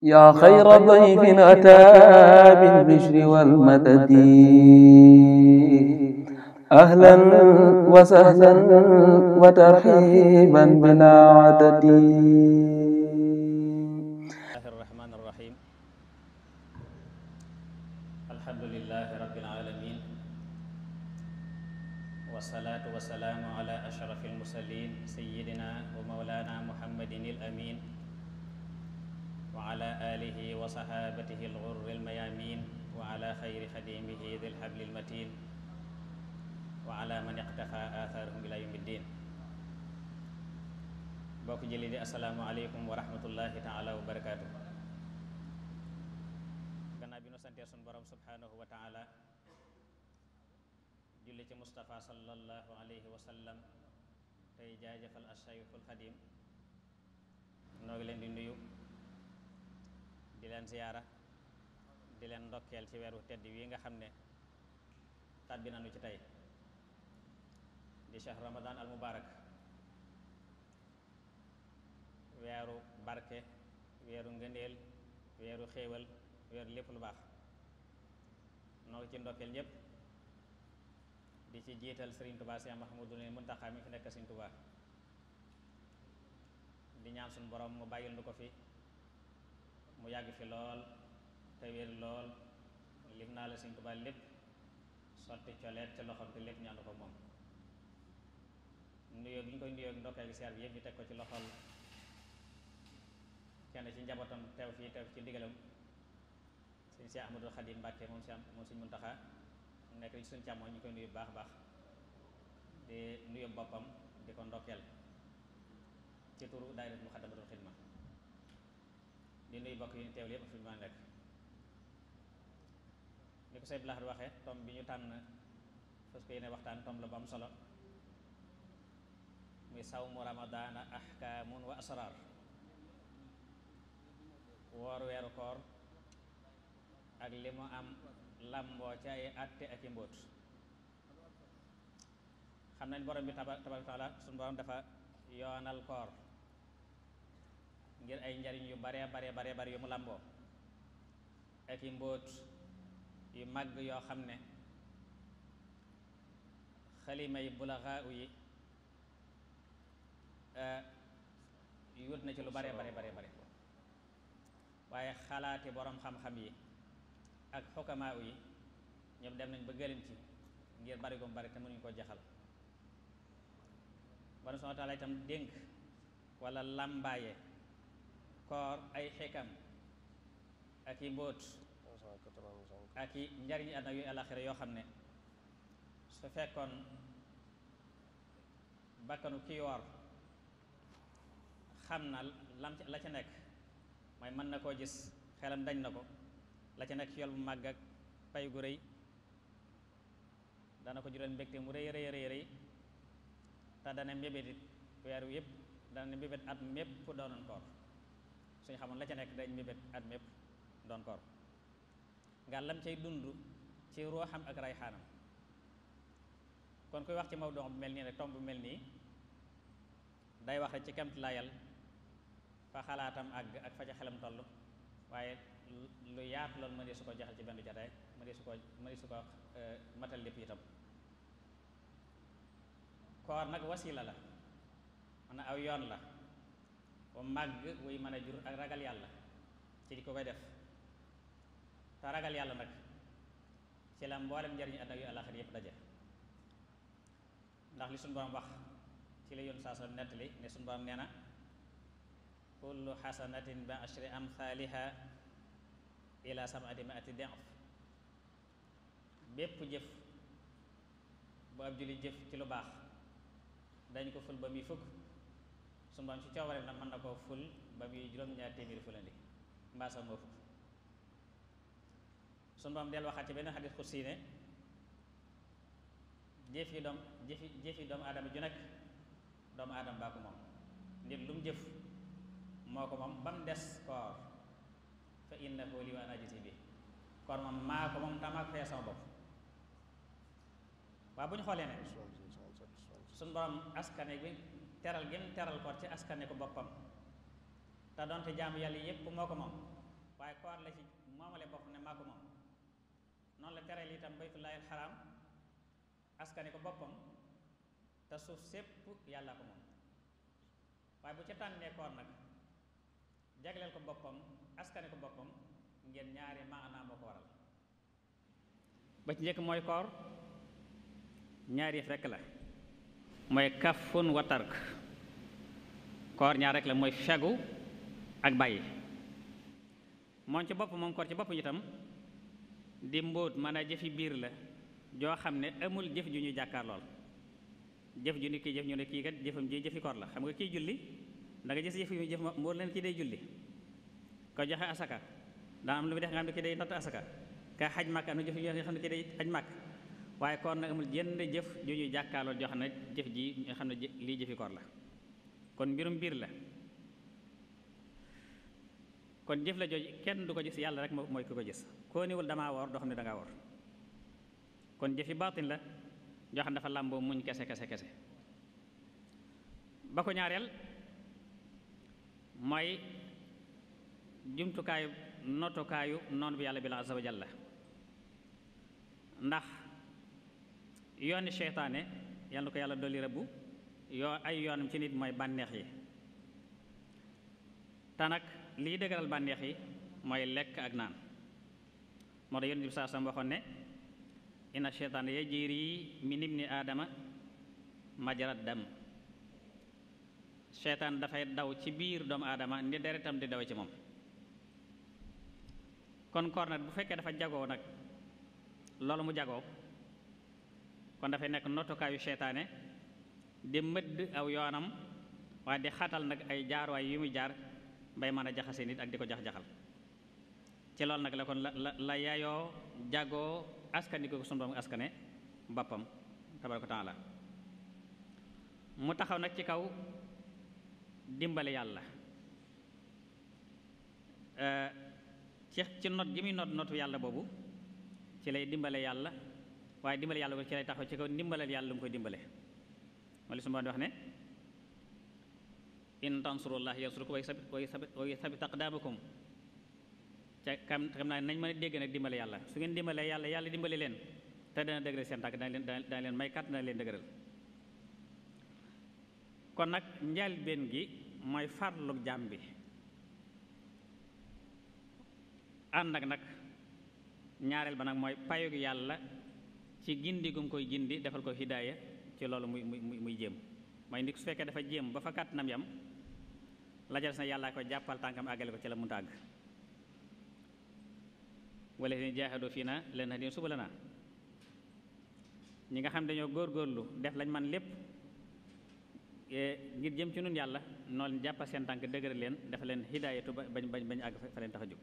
yaa xayra dayfin ataa bil bishri wal madadi ahlan wa sahlan wa tarhiiban bilaa adadi. Bismillaahi rahmaani rahiim. Alhamdulillaahi rabbil aalamiin. Wassalaatu wassalaamu alaa ashrafil mursaliin sayyidinaa wa mawlaanaa Muhammadinil amiin. Wa alaa aalihi wa sahaabatihi al-ghurril mayaamiin. Wa alaa xayri xadiimihi dil hablil matiin. Wa alaa man iqtafaa aasaarahum ilaa yawmi ddiin. bokk jëli di assalaamu aleykum wa rahmatullahi taala wa barakaatu. gannaaw bi nu santee sun borom subhanahu wa taala, julli ci Mustafa sallallahu alayhi wa sallam, tey jaajëfal ashaykhul xadim, noo ngi leen di nuyu, di leen ziyaara, di leen ndokkeel ci weeru tedd wi nga xam ne tàbbi nanu ci tey di shahr ramadan al mubarak, weeru barke, weeru ngëneel, weeru xéewal, weeru lépp lu baax. noo ci ndokkeel ñépp, di ci jiital Sëriñ Tuubaa Séex Muhammadul Muntaxaa mi fi nekk Sëriñ Tuubaa, di ñaan suñu borom mu bàyyil nu ko fi, mu yàgg fi lool te wér lool, lim naa la Sëriñ Tuubaa lépp sotti coleet ci loxoom te lépp ñaanu ko moom. nuyoo gi ñu koy nuyoo ndokkeel gi seer bi yëpp ñu teg ko ci loxol kenn ci njabootam teew fii teew ci ndigalam, sëñ Cheikh Ahmadul Khadim Mbàkke moom sëñ Muntaxa nekk ci suñu càmmooñ, ñu koy nuyu bu baax a baax, di nuyu boppam di ko ndokkeel ci turu daayira Muxaddamatul Xidma, di nuyu bokk yi ñu teew yépp fi ñu ma nekk. ni ko Sëñ Lahad waxe, tom bi ñu tànn fas ko yéene waxtaan tom la bu am solo, muy sawmu ramadaana ahkaamun wa asraar. woor weeru koor ak li mu am làmboo ci ay àtte ak i mbóot. xam nañ borom bi tabaaraka taala, suñu borom dafa yoonal koor ngir ay njariñ yu bare bare yu mu làmboo ak i mbóot yu màgg yoo xam ne xalima yi bulaxaa yi yut na ci lu bare waaye xalaati borom xam-xam yi ak xukamaa yi ñoom dem nañ ba gëlin ci ngir bari ko mu bari te mënuñu koo jaxal. Boroom subhaanahu wa taala itam dénk wala làmbaaye koor ay xikam ak i mbóot ak i njariñi àddina yu àlaxira yoo xam ne su fekkoon bakkanu kii woor xam na la ca nekk, mooy mën na koo gis, xelam dañ na ko, la ca nekk ci yool bu màgg ak pay gu rëy, dana ko jural mbégte mu rëy te dana mbébét it weer wi yëpp, dana mbébét at mépp doonoon koor. suñu xamoon la ca nekk dañ mbébét at mépp doon koor, nga lam cay dund ci ruuxam ak rayxaanam. kon kuy wax ci mawdu bu mel nii rek, tomb bu mel nii, day wax rek ci kemt layal fa xalaatam àgg ak fa ca xelam toll, waaye lu yaatu loolu mënee su ko jaxal ci benn jataay, mënee su ko matal lépp itam. koor nag wasila la, man na aw yoon la bu màgg wuy mën a jur ak ragal yàlla ci di ko koy def. te ragal yàlla nag ci la mboolem njariñu àddina yu àllaxira yépp daje, ndax li suñu borom wax ci la yoon saa sa nettali ne suñu borom nee na kullu xasanatin bi ashri amthaliha ila sab'ati mi'ati di'f. bépp jëf bu ab julli jëf ci lu baax dañ ko ful ba muy fukk, suñu borom ci coobareem nag mën na koo ful ba muy juróom-ñaar téeméeri fulandi mbaa sax moo fukk. suñu borom del waxaat ci benn xadis xudsi ne jëfi doomu aadama ju nekk doomu aadama baa ko moom, nit lu mu jëf moo ko moom ba mu des koor, fa innahu li wa ana ajzi bi. koor moom maa ko moom tamaa ko fee sama bopp. waaw bu ñu xoolee ne suñu borom askane bi teral koor ci askane ko boppam, te doonte jaamu yàlla yépp moo ko moom, waaye koor la ci moomale bopp ne maa ko moom. noonu la tereel itam baytullahi alxaram askane ko boppam te suuf sépp yàlla ko moom, waaye bu ca tànnee koor nag jagleel ko boppam askane ko boppam ngeen ñaari maanaa moo ko waral. ba ci njëkk mooy koor ñaari yëf rekk la, mooy kafun wa tark. koor ñaar rek la, mooy fegu ak bàyyi. moom ci bopp moom koor ci bopp itam di mbóot mën a jëfi biir la joo xam ne amul jëf ju ñu jàkkaar lool. jëf ju nit kii jëf ñu ne kii kat jëfam ji jëfi koor la. xam nga kii julli da nga gis jëf yu jëf mbóot leen kii day julli, ko joxe asaka daa am lu mu def nga xam ne kii day natt asaka, ka xaj màkk am na jëf yoo xam ne kii day xaj màkk. waaye koor nag amul jenn jëf ju ñuy jàkkaar lool joo xam ne jëf ji nga xam ne lii jëfi koor la, kon mbirum biir la. kon jëf la jooju kenn du ko gis, yàlla rek mooy ku ko gis. koo niwul damaa woor doo xam ne dangaa woor. kon jëfi baatin la joo xam ne dafa làmboo muñ kese kese kese. ba ko ñaareel mooy jumtukaayu notukaayu noonu bi yàlla bi la azza wa jalla. ndax yooni seytaane yàlla na ko yàlla dolli rëbbu ay yoonam ci nit mooy bànneex yi. te nag liy dëgëral bànneex yi mooy lekk ak naan. moo tax yonent bi saa sam waxoon ne inna seytaane yajri min ibni aadama majrad dam. seytaan dafay daw ci biir doomu aadama ni deretam di daw ci moom. kon koor nag bu fekkee dafa jagoo nag loolu mu jagoo, kon dafay nekk nottukaayu seytaane di mëdd aw yoonam waaye di xatal nag ay jaarwaay yu muy jaar bay mën a jaxase nit ak di ko jax-jaxal. ci loolu nag la kon la yaayoo jagoo askani ko sunu borom askane boppam tabaraka taala. mu taxaw nag ci kaw dimbale yàlla ci not gi muy notu yàlla boobu ci lay dimbale yàlla, waaye dimbale yàlla boobu ci lay taxaw ci kaw ndimbalal yàlla lu mu koy dimbale. moo li su ma wax ne in tansurullah yansurkum wa yuthabbit aqdamakum. ca xam naa nañ mën a dégg nag dimbale yàlla, su ngeen dimbalee yàlla yàlla dimbale leen te dana dëgëral seen tànk dana leen may kàtt dana leen dëgëral. kon nag njëlbéen gi mooy farlu jaam bi ànd ak nag ñaareel ba nag mooy payug yàlla ci gindi gum koy gindi defal ko hidaaya ci loolu muy jéem. mooy nit su fekkee dafa jéem ba fa kàttanam yam la jël na yàllaa ko jàppal tànkam àggale ko ci la munta àgg. wala ni jaahadoo fii na lanahdiyannahum subulanaa. ñi nga xam dañoo góorgóorlu def lañ man lépp ngir jëm ci nun yàlla noonu jàppal seen tànk dëgëral leen dafa leen hidaayatu bañ àgg fa leen tax a jóg.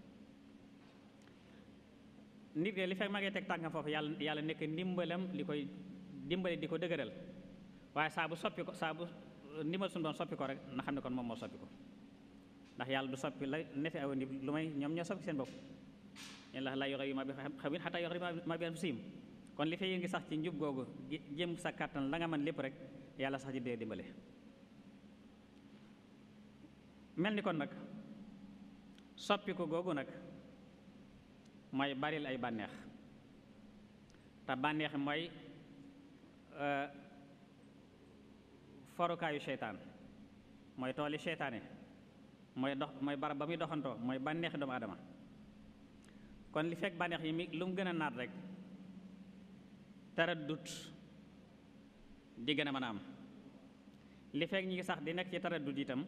nit li fekk ma ngay teg tànkam foofu yàlla nekk ndimbalam li koy dimbali di ko dëgëral, waaye saa bu ndimbal suñu doon soppi ko rek na xam ne kon moom moo soppi ko. ndax yàlla du soppi la ne fi aw nit lu may ñoom ñoo soppi seen bopp. yàlla laa yughayyiru maa bi qawmin hattaa yughayyiru maa bi anfusihim. kon li fay ngi sax ci njub googu jëm sa kàttan la nga mën lépp rek yàlla sax ci dee dimbale. mel ni kon nag soppi ko googu nag mooy baril ay bànneex, te bànneex mooy forukaayu seytaan, mooy tooli seytaane, mooy barab ba muy doxantoo, mooy bànneexi doomu aadama. kon li fekk bànneex yi lu mu gën a naat rek taraddut di gën a mën a am. li fekk ñi ngi sax di nekk ci taraddut itam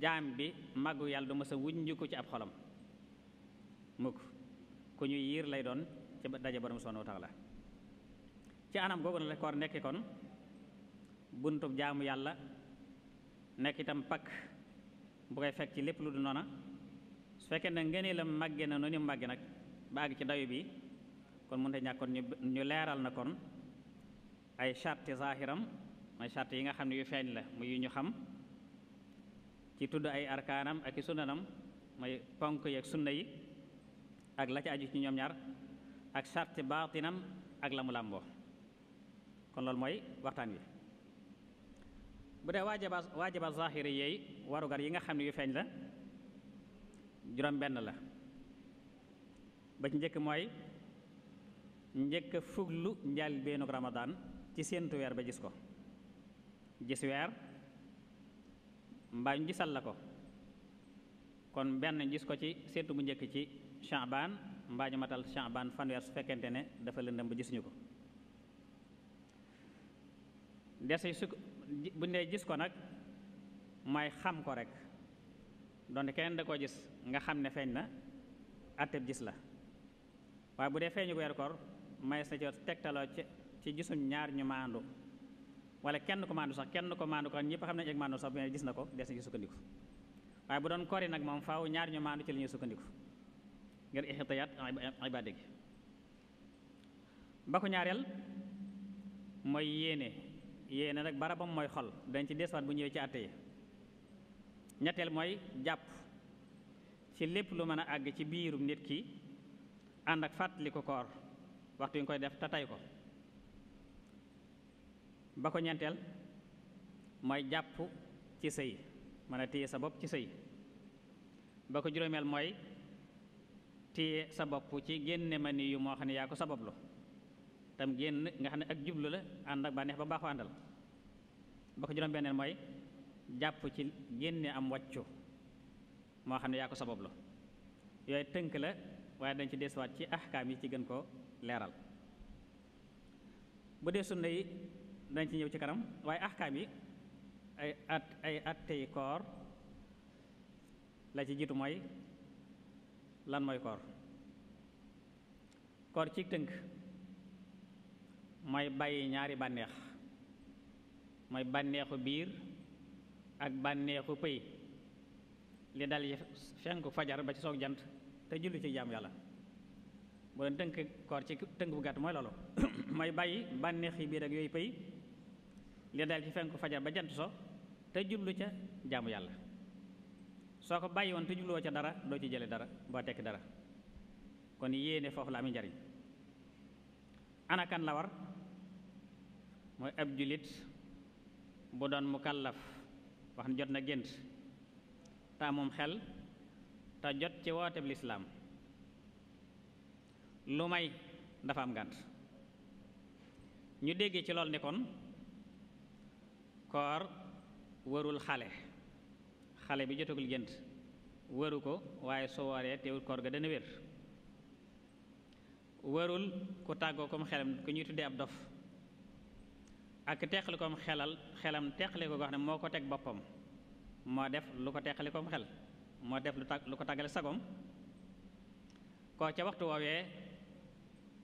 jaam bi màggu yàlla du mës a wuññu ko ci ab xolam mukk, ku ñuy yiir lay doon ci daje borom subhanahu wa ta'ala. ci anam googu na la koor nekk kon buntub jaamu yàlla, nekk itam pakk bu koy fekk ci lépp lu du noona. su fekkee ne ngëneelam màgge na noonu màgge nag ba àgg ci dayu bi kon mënut a ñàkk kon ñu leeral na kon ay charte zahiram, mooy charte yi nga xam ne yu feeñ la muy yu ñu xam ci tudd ay arkaanam ak i sunnanam, mooy ponk yi ak sunna yi ak la ci aju ci ñoom ñaar, ak charte baatinam ak la mu làmboo. kon loolu mooy waxtaan wi. bu dee waajaba zahiri yeey warugar yi nga xam ne yu feeñ la juróom benn la. ba ci njëkk mooy njëkk a fuglu njaal beenug ramadaan ci séentu weer ba gis ko, gis weer mbaa ñu gisal la ko, kon benn gis ko ci séentu bu njëkk ci Sha'ban mbaa ñu matal Sha'ban fanweer su fekkente ne dafa lëndëm ba gisuñu ko. des su bu ndee gis ko nag mooy xam ko rek, donte keneen da koo gis nga xam ne feeñ na atteb gis la. waaye bu dee feeñu weeru koor mayees na ci tegtaloo ci gisuñ ñaar ñu maandu wala kenn ko maandu sax kenn ko maandu ko ñëpp xam nañ ak maandu sax bu gis na ko des na ci sukkandiku. waaye bu doon koor yi nag moom faaw ñaar ñu maandu ci la ñuy sukkandiku ngir ixtiyaat ibaade gi. ba ko ñaareel mooy yéene nag barabam mooy xol, dañ ci desuwaat bu ñëwee ci àtte yi. ñetteel mooy jàpp ci lépp lu mën a àgg ci biirum nit ki ànd ak fàttali ko koor waxtu yi nga koy def te tay ko. ba ko ñeenteel mooy jàpp ci sëy, mën a téye sa bopp ci sëy. ba ko juróomeel mooy téye sa bopp ci génne ma ni yu moo xam ne yaa ko sabablu tam génn nga xam ne ak jublu la ànd ak bànneex ba baaxoo àndal. ba ko juróom-benneel mooy jàpp ci génne am wàccu moo xam ne yaa ko sabablu. yooyu tënk la waaye dañ ci desuwaat ci ahkaam yi ci gën ko leeral. bu dee sunna yi dañ ci ñëw ci kanam, waaye ahkaam yi ay attey koor la ci jiitu mooy lan mooy koor. koor ci tënk mooy bàyyi ñaari bànneex, mooy bànneexu biir ak bànneexu pëy li dal yi fenku fajar ba ci soog jant te julli ci jaamu yàlla. boo doon tënk koor ci tënk bu gàtt mooy loolu mooy bàyyi bànneexi biir ak yooyu pëy li dal ci fenku fajar ba jant so te jublu ca jaamu yàlla. soo ko bàyyi woon te jubluwoo ca dara doo ci jële dara boo tekki dara, kon yéene foofu la am njariñ. ana kan la war? mooy ab jullit bu doon mukallaf, wax ne jot na gént te amum xel te jot ci wooteb lislaam, lu may dafa am ngànt. ñu déggee ci lool ne kon koor warul xale bi jotagul gént waru ko, waaye soo waree teewul koor ga dana wér. warul ku tàggoo kom xelam ku ñuy tuddee ab dof ak teqali kom xelam teqali ko goo xam ne moo ko teg boppam, moo def lu ko teqali kom xel, moo def lu ko tàggale sagom, koo ca waxtu woowee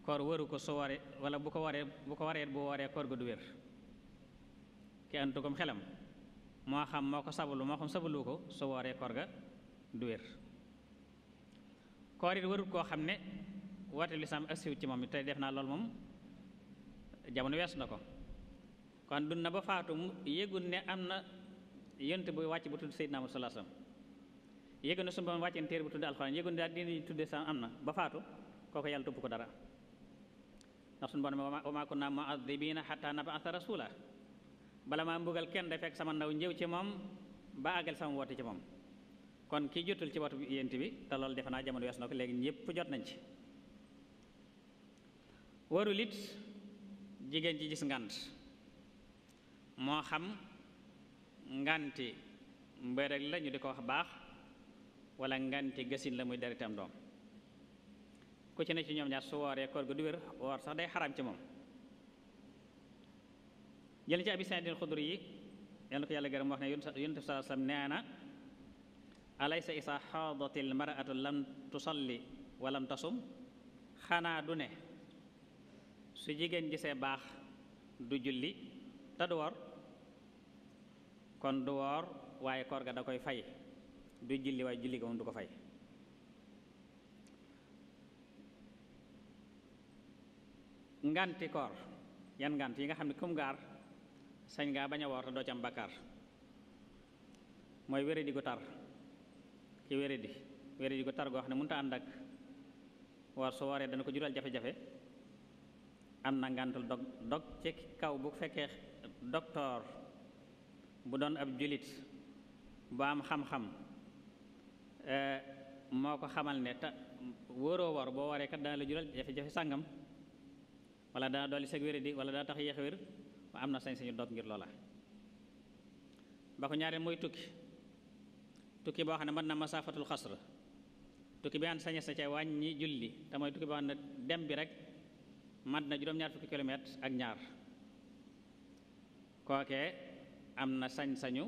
koor waru ko su waree wala bu ko waree bu waree koor ga du wér. ki antu kom xelam moo xam moo ko sabalu moo xam sabalu ko su waree koor ga du wér. koor it warul koo xam ne woote lislaam ak siw ci moom te def naa loolu moom jamono weesu na ko. kon dund na ba faatu mu yëgul ne am na yonent bu wàcc bu tudd Seydina Muhammad sallallahu alayhi wasallam, yëgul ne suñu borom wàcceen téere bu tudd alxuraan, yëgul ne daal dina tudde sa am na ba faatu, kooku yàlla topp ko dara. ndax suñu borom wa maa kunnaa mu'adhibiina hattaa nab'atha rasuula, bala maa mbugal kenn day fekk sama ndaw njëw ci moom ba àggal sama woote ci moom. kon ki jotul ci woote bi yonent bi te loolu defe naa jamono weesu na ko, léegi ñëpp jot nañ ci. warul it jigéen ji gis ngànt, moo xam nganti mbërëg la ñu di ko wax baax wala nganti gësin la muy deretam doom. ku ci ne ci ñoom ñaar su wooree koor ga du wér, woor sax day xaraam ci moom. jël ci Abi Saïd al-Xudri yi yal na ko yàlla gërëm wax ne Yonent bi sallallahu alayhi wasallam nee na alaysa isa xaadatil mar'atu lam tusalli wa lam tasum, xanaa du ne su jigéen gisee baax du julli te du woor. kon du woor waaye koor ga da koy fay, du julli waaye julli ga moom du ko fay. nganti koor yan ngant yi nga xam ne kum gaar sañ ngaa bañ a woor te doo ci am bakkaar mooy wéradi gu tar. ki wéradi gu tar goo xam ne mënut a ànd ak woor, su wooree dana ko jural jafe-jafe, am na ngantul dog ci kaw bu fekkee docteur bu doon ab julit bu am xam-xam moo ko xamal ne te wóoroo war boo waree kat dana la jural jafe-jafe sàngam wala dana dolli seg wéri di wala dana tax yéex a wér ma am na sañ-sañu dog ngir loola. ba ko ñaareel mooy tukki boo xam ne mën na masaafatul xasr, tukki bi ànd sañes na ca wàññi julli te mooy tukki boo xam ne dem bi rek mat na juróom-ñaar fukki kilomètre ak ñaar, kookee am na sañ-sañu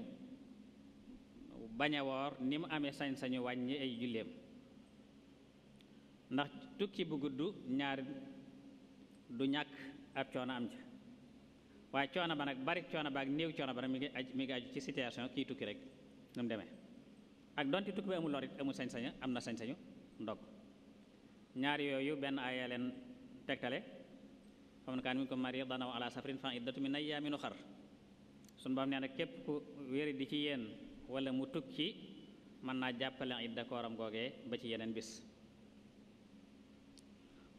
bañ a woor ni mu amee sañ-sañu wàññi ay julleem, ndax tukki bu gudd ñaar du ñàkk ab coono am ca, waaye coono ba nag bari coono ba ak néew coono ba nag mi ngi aju ci situation kii tukki rek nu mu demee, ak donte tukki bi amul lor it amul sañ-sañu am na sañ-sañu ndog. ñaar yooyu benn aaya leen tegtale, fa man kaana minkum mariidan aw alaa safarin fa iddatun min ayyaamin ukhar. sunu Boroom nee na képp ku wéri di ci yéen wala mu tukki mën naa jàppale idda kooram googee ba ci yeneen bis.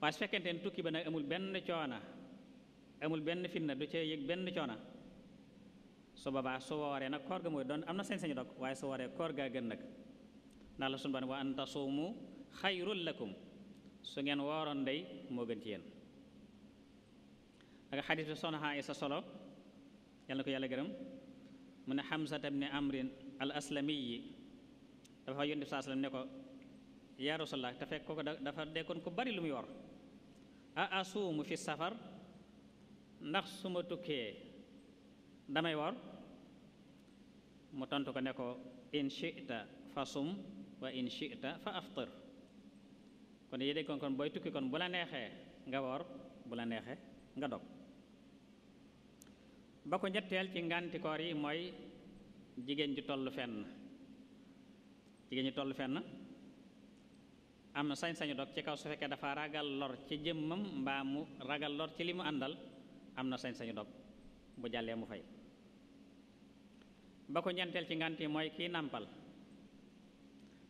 waaye su fekkente ne tukki ba nag amul benn coona amul benn fitna du cee yëg benn coona, su boobaa su wooree nag koor ga mooy doon am na sañ-sañu dog, waaye su wooree koor gaa gën nag, ndax la sunu Boroom wa an tasuumu xayrun lakum, su ngeen wooroon ndey moo gën ci yéen. ak xadiis bi soxna Aysa solo yàlla na ko yàlla gërëm, mu ne Hamzata ibn Amrin al aslamiyi dafa yónni saa sallam ne ko yaa Rasulallah, te fekk kooku dafa dekkoon ko bari lu muy wor, a asuumu fi safar, ndax su ma tukkee damay wor? mu tontu ko ne ko in shi'ta fa sum wa in shi'ta fa aftir, kon yi dégg kon booy tukki kon bu la neexee nga woor bu la neexee nga dog. ba ko ñetteel ci ngànti koor yi mooy jigéen ju toll fenn, jigéen ju toll fenn am na sañ-sañu dog ci kaw su fekkee dafa ragal lor ci jëmmam mbaa mu ragal lor ci li mu àndal, am na sañ-sañu dog bu jàllee mu fay. ba ko ñeenteel ci ngànt yi mooy kii nàmpal,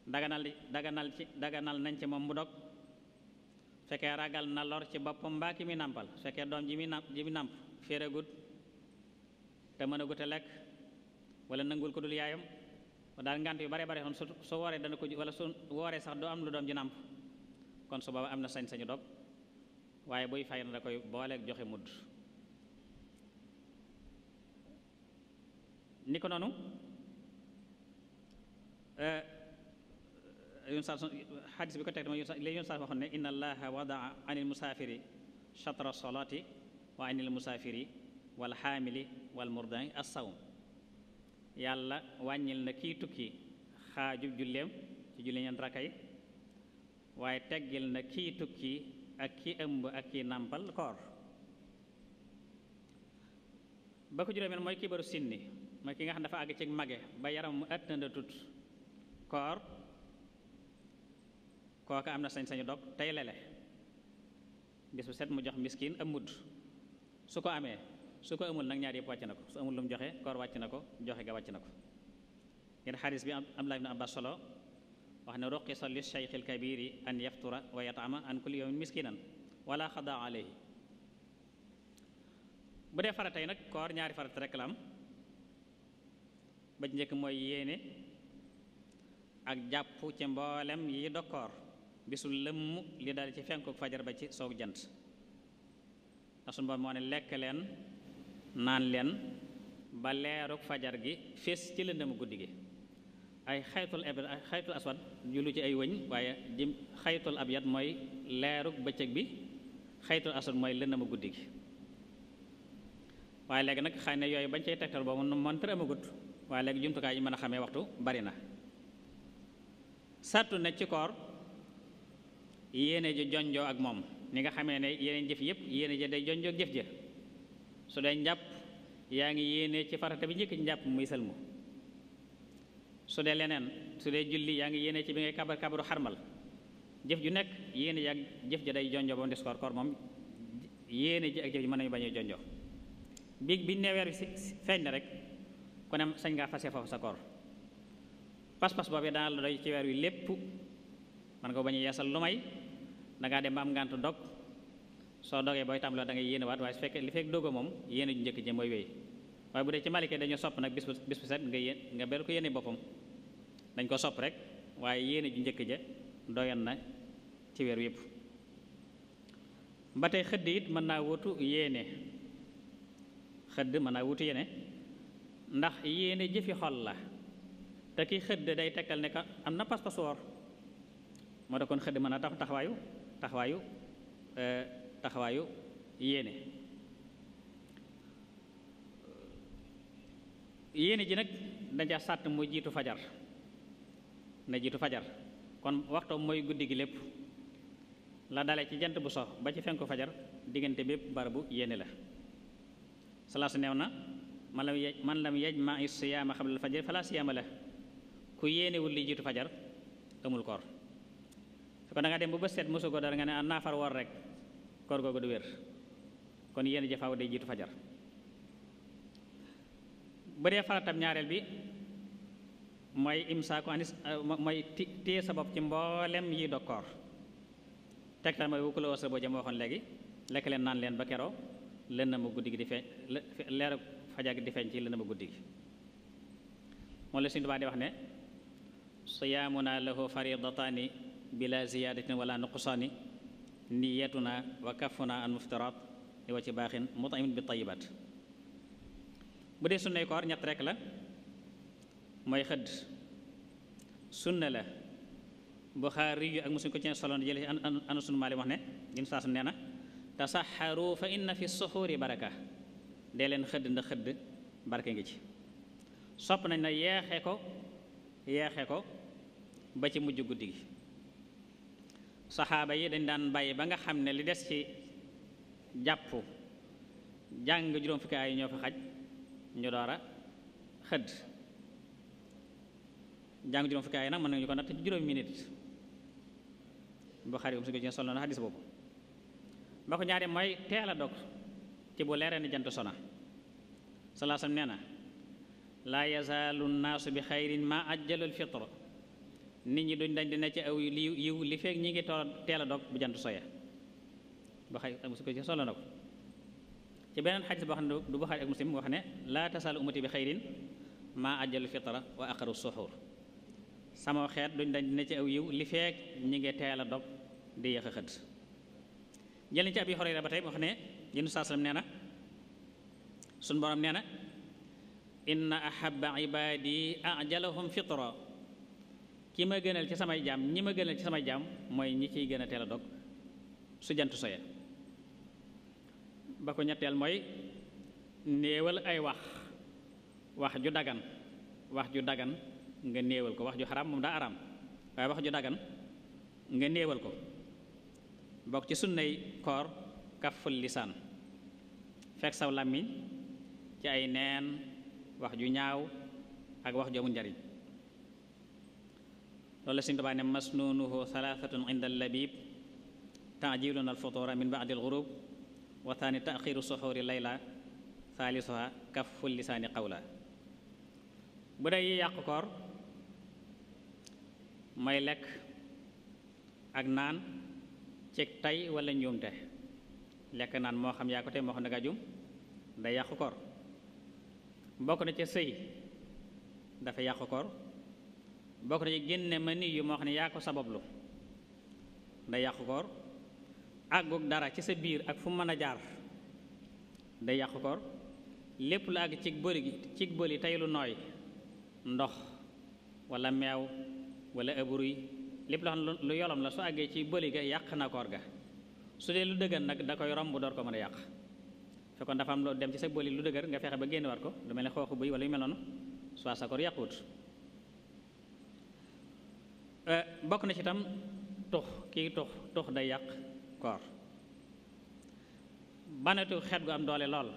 daganal nañ ci moom mu dog fekkee ragal na lor ci boppam mbaa ki muy nàmpal, fekkee doom ji muy nàmp féeragut te mën a gut a lekk wala nangul ko dul yaayam, daal ngànt yu bare bare xam su wooree dana ko wala su wooree sax du am lu doom ji nàmp, kon su booba am na sañ-sañu dog, waaye buy fay na da koy booleeg joxe mudd. ni ko noonu xadis bi ko teg mooy li yun sa waxoon ne inna allaha wadaa anil musaafiri chatra solati wa anil musaafiri wal xaamili wal murdani as-sawm, yàlla wàññil na kii tukki xaajub julleem ci julli ñeent rakka yi, waaye teggil na kii tukki ak kii ëmb ak kii nàmpal koor. ba ko juróomeel mooy kibaru sinni, mooy ki nga xam dafa àgg ci mage ba yaram mu ëtt na tut koor, kooka am na sañ-sañu dog tey lele bis bu set mu jox miskin am mudd, su ko amee, su ko amul nag ñaar yëpp wàcc na ko, su amul lu mu joxe koor wàcc na ko, joxe ga wàcc na ko. ngeen xadis bi Abdullah ibn Abbas solo wax ne ruqisa li shaykh al kabiri an yaftura wa yat'ama an kulli yawmin miskinan wala xada alayhi. bu dee farata yi nag koor ñaari farata rek la am, ba njëkk mooy yéene ak jàpp ci mboolem yi dog koor bisul lëmm li dal ci fenku fajar ba ci soog jant, ndax sunu Boroom moo ne lekk leen naan leen ba leeruk fajar gi fés ci lëndëmu guddi gi, ay xaytul aswad jullu ci ay wëñ, waaye jim xaytul abyad mooy leeruk bëccëg bi, xaytul aswad mooy lëndëmu guddi gi. waaye léegi nag xëy na yooyu bañ cay tegtal boobu montar amagut, waaye léegi jumtukaay yi mën a xamee waxtu bari na. sartu na ci koor yéene ji jonjoo ak moom, ni nga xamee ne yeneen jëf yëpp yéene ji day jonjoo ak jëf ja. su dee njàpp yaa ngi yéene ci farata bi njëkk ci njàpp muy sëlmu, su dee leneen su dee julli yaa ngi yéene ci bi ngay kabaru xarmal, jëf ju nekk yéene ji ak jëf ja day jonjoo ba mu des koor moom yéene ji ak jëf ji mën nañu bañ a jonjoo. bi ne weer bi feeñ na rek ku ne sañ ngaa fase foofu sa koor, pas-pas boobu dana la doy ci weer wi lépp, man nga bañ a yeesal lu may dangaa dem ba am ngàntu dog, soo dogee booy tàmbaloo da ngay yéene waat, waaye su fekkee li fekk dogo moom yéene ju njëkk ji mooy wéy. waaye bu dee ci Malike dañoo sopp nag bis bu set nga beru ko yéene boppam, dañ ko sopp rek waaye yéene ju njëkk ja doyan na ci weer yépp. ba tey xëdd it mën naa wutu yéene, xëdd mën naa wutu yéene ndax yéene jëfi xol la te ki xëdd day tekkal ne ka am na pas-pas woor, moo tax kon xëdd mën naa taxawaayu yéene. yéene ji nag dañaa sàtt mu jiitu fajar, na jiitu fajar, kon waxtoom mooy guddi gi lépp la dale ci jant bu sox ba ci fenku fajar, diggante bépp barabu yéene la. salaasu neew na man lam yajma siyaama xablal fajar fala siyaama la, ku yéenewul li jiitu fajar amul koor. su ko da nga dem bu bët set mosu ko dara nga ne naafar woor rek, koor googu du wér. kon yéene ji faaw day jiitu fajar. bu dee faratam ñaareel bi mooy imsaaku anis mooy téye sa bopp ci mboolem yi dog koor. tegtal mooy wu ku la wasa boo jëm waxoon léegi, lekk leen naan leen ba keroo lëndëmu guddi gi di feeñ, leeru fajar gi di feeñ ci lëndëmu guddi gi. moom la Sëñ Tuubaa di wax ne siyaamuna lahu faridataani bila ziyadatin wala nuqsaani niyatuna wa kafuna an muftiraat li wa ci baaxin mutaimin bi tayibaat. bu dee sunnay koor ñett rekk la, mooy xëdd sunna la. Buxaari yu ak Muslim ko ci solo jële ci Anas ibn Maalik wax ne din saa su nee na tasaxaru fa inna fi suxuuri baraka, dee leen xëdd ndax xëdd barke ngi ci. sopp nañ na yeexe ko ba ci mujj guddi gi. saxaaba yi dañ daan bàyyi ba nga xam ne li des ci jàpp jàng juróom fukki ay ñoo fa xaj ñu door a xëdd. jàng juróom fukki ay nag mën nañu ko natt ci juróomi minute. Buxaari su ko ci solo na xadis boobu. ba ko ñaari mooy teel a dog ci bu leeree ni jant sona. salaasam nee na laa yazaalu nnaasu bi xayrin ma ajjalul fitr, nit ñi duñ dañ di ne ci aw yiw li feek ñi ngi teel a dog bu jant soya. Buxaari ak Muslim ko ci solo na ko. ci beneen xadis boo xam ne du Buxaari ak Muslim wax ne laa tasaalu ummati bi xayrin ma ajjalul fitra wa aqaru suxuur, sama xeet duñ dañ di ne ci aw yiw li feek ñi ngi teel a dog di yéex a xëdd. jëliñ ci Abi Hurayra ba tey wax ne yéen saa sallam nee na suñ borom nee na inna ahabba ibadi ajalahum fitra, ki ma gënal ci samay jaam ñi ma gënal ci samay jaam mooy ñi ciy gën a teel a dog su jant soye. ba ko ñetteel mooy néewal ay wax ju dagan nga néewal ko. wax ju xaraam moom daa araam, waaye wax ju dagan nga néewal ko. bokk ci sunnay koor kaful lisaan, fekk saw làmmiñ ci ay neen, wax ju ñaaw ak wax ju amul njariñ. loolu la Sëñ Tuubaa ne masnunuhu thalathatun inda al-labib taajilun al-futura min ba'di al-ghurub wa thani taxiru suxuri layla thaalisuha kaful lisaani qawla. bu day yàq koor mooy lekk ak naan ci tay wala njuumte. lekk naan moo xam yaa ko tey moo xam ne nga jum day yàqu koor. bokk na ca sëy dafa yàqu koor. bokk na ci génne ma ni yu moo xam ne yaa ko sabablu day yàqu koor. àggug dara ci sa biir ak fu mën a jaar day yàqu koor. lépp lu àgg cig bëli tey lu nooy, ndox wala meew wala aburuy, lépp loo xam lu yolom la su àggee ci bëli ga yàq na koor ga. su dee lu dëgër nag da koy romb door ko mën a yàq. fekkoon dafa am lu dem ci sa bëli lu dëgër nga fexe ba génn war ko, lu mel ne xooxu bëy wala yu mel noonu, soit sa koor yàquwut. bokk na ci itam tux, kii tux day yàq koor. banatu xeet gu am doole lool,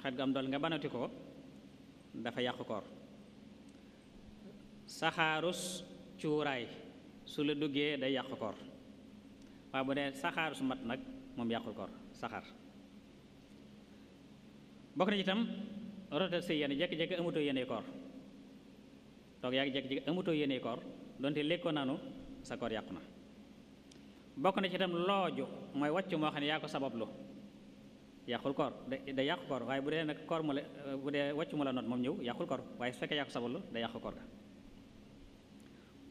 xeet gu am doole nga banati ko dafa yàq koor. saxaarus cuuraay su la duggee day yàq koor, waaye bu dee saxaarus mat nag moom yàqul koor. saxaar bokk na ci itam rotal say yéene jékki-jékki amutoo yéene koor, toog yaa ngi jékki-jékki amutoo yéene koor donte lekkoo nanu sa koor yàqu na. bokk na ci itam looju mooy wàcc moo xam ne yaa ko sabablu, yàqul koor day yàqu koor. waaye bu dee nag koor mu la bu dee wàcc mu la noot moom ñëw yàqul koor, waaye su fekkee yaa ko sabablu day yàqu koor ga.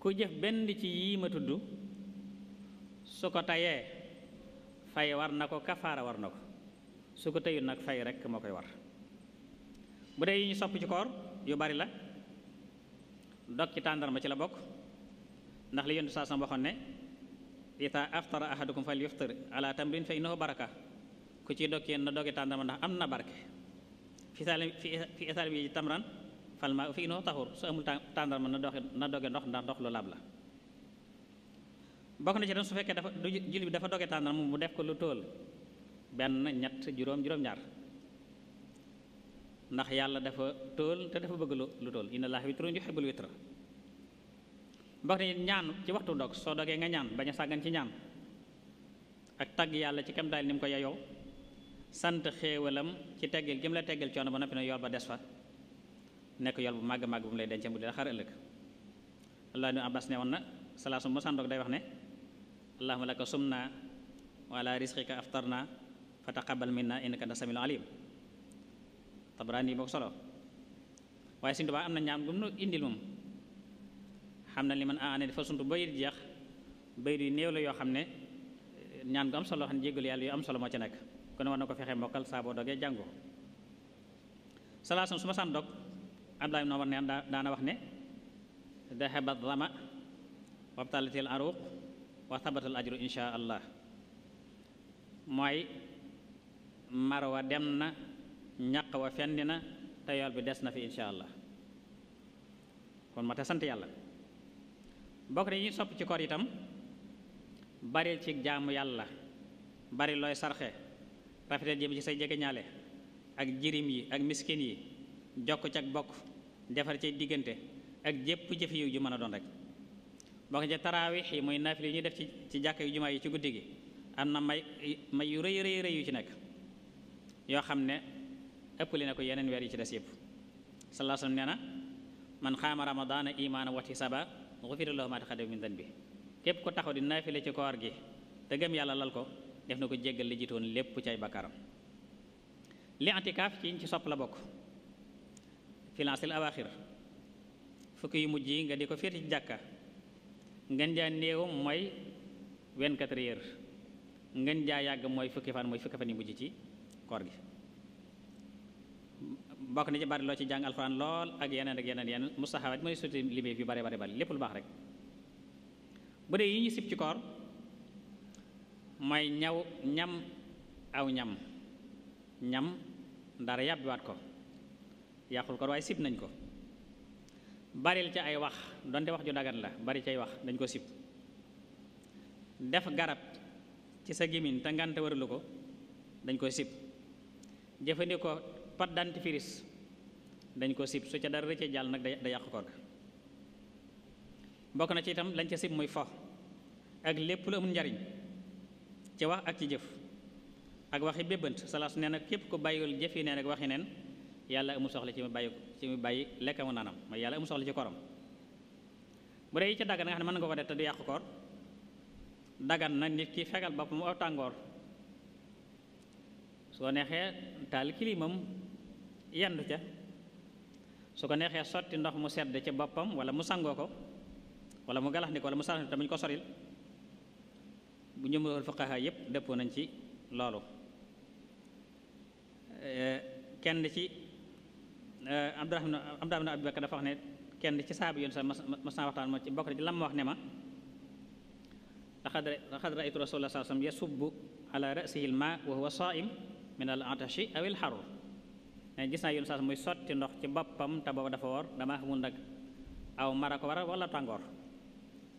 ku jëf benn ci yii ma tudd su ko tayee fay war na ko, kafaara war na ko, su ko tëyul nag fay rek moo koy war. bu dee yi ñu sopp ci koor yu bari la, dog ci tàndarma ci la bokk, ndax li yonent saa sam waxoon ne ita aftara ahadukum fal yuftir ala tamrin fa innahu baraka, ku ciy dog yéen na doge tàndarma ndax am na barke. fi isal bi tamran fal ma fi innahu tahur, su amul tàndarma na doge ndox ndax ndox lu laab la. bokk na ci dem su fekkee dafa julli bi dafa doge tàndarma mu def ko lu tóol benn ñett juróom-ñaar, ndax yàlla dafa tóol te dafa bëgg lu tóol inna Allaaha witrun yuhibbul witra. bokk na ñaan ci waxtu dog, soo dogee nga ñaan, bañ a sàggan ci ñaan ak tagg yàlla ci kem daal ni mu ko yeyoo, sant xéewalam ci teggil gi mu la teggil coono ba noppi na yool ba des fa, nekk yool bu màgg màgg bu mu lay denc bu di la xar ëllëg. Allah ibn Abbas ne woon na salaasu mosaan dog day wax ne allahumma laka sumna wa ala rizqika aftarna fa taqabbal minna innaka anta samiul alim. Tabraani boo ko solo. waaye Sëñ Tuubaa am na ñaan bu mu indil moom, xam na li man aane dafa suntu ba yit jeex, bayit yu néew la yoo xam ne ñaan gu am solo xam ne jéggalu yàlla yu am solo moo ci nekk, kon war na ko fexe mbokkal saa boo dogee jàngo. salaasam su ma saan dog Abdullah ibn Umar neen daana wax ne dahaba dhama wabtalatil aruq wa thabatal ajru insha allah, mooy marwa dem na, ñaq wa fendi na, te yool bi des na fi insha allah. kon ma te sant yàlla. bokk na yi sopp ci koor itam bari ci jaamu yàlla, bari looy sarxe, rafetal jëm ci say jege ñaale ak jirim yi ak miskin yi, jokk ci ak bokk, defar ci diggante ak jépp jëf yu ju mën a doon rek. bokk ci taraawix yi muy naafile yi ñuy def ci jàkka yu jumaa yi ci guddi gi, am na may yu rëy yu ci nekk yoo xam ne ëppali na ko yeneen weer yi ci des yëpp. sallallahu alayhi wa sallam nee na man xaama ramadaana imaana wa ihtisaaban gufira lahu maa taqaddama min danbi, képp ko taxaw di naafile ci koor gi te gëm yàlla lal ko, def na ko jéggal li jiitoon lépp ci ay bakkaaram. li antikaaf ci sopp la bokk, filansil awaaxir, fukki yu mujj yi nga di ko féete ci jàkka, ngeen jaa néew mooy 24 heures, ngeen jaa yàgg mooy fukki fan yu mujj ci koor gi. bokk na ci bari loo ci jàng alxuraan lool ak yeneen mustahabaat mooy suti limee yu bari lépp lu baax rek. bu dee yi ñu sib ci koor mooy ñam dara yàbbiwaat ko yàqul koor, waaye sib nañ ko. baril ci ay wax, donte wax ju dagan la, bari ci ay wax dañ ko sib. def garab ci sa gémmiñ te ngante waralu ko dañ ko sib. jëfandikoo pâte dentifrice dañ ko sib, su ca dara rëcce jàll nag da yàq koor ga. bokk na ci itam lañ ca sib muy fo ak lépp lu amul njariñ ci wax ak ci jëf ak waxi bébbant. salaas nee na képp ko bàyyiwul jëf yi neen ak waxi neen yàlla amul soxla ci mu bàyyi lekk mu naanam, mooy yàlla amul soxla ci koram. bu dee yi ca daggan nga xam ne mën nga ko def te du yàq koor, dagan na nit ki fegal boppam aw tàngoor, su ko neexee taal kilimam yendu ca, su ko neexee sotti ndox mu sedd ci boppam wala mu sangoo ko wala mu galax ndi ko wala mu sarax tamit ko soril. bu jumhur fuqaha yépp dëppoo nañ ci loolu. kenn ci Abdurahmaan ibn Abi Bakr dafa wax ne kenn ci saabu yoon sax mas naa waxtaan ma ci bokk ci lam ma wax ne ma laqad ra'aytu Rasulullah sallallahu alayhi wa sallam yasubbu ala ra'sihi al-maa wa huwa saa'im min al-'atashi aw al-harr, ne gis naa yoon sax muy sotti ndox ci boppam te booba dafa woor, damaa xamul nag aw mara ko waral wala tàngoor.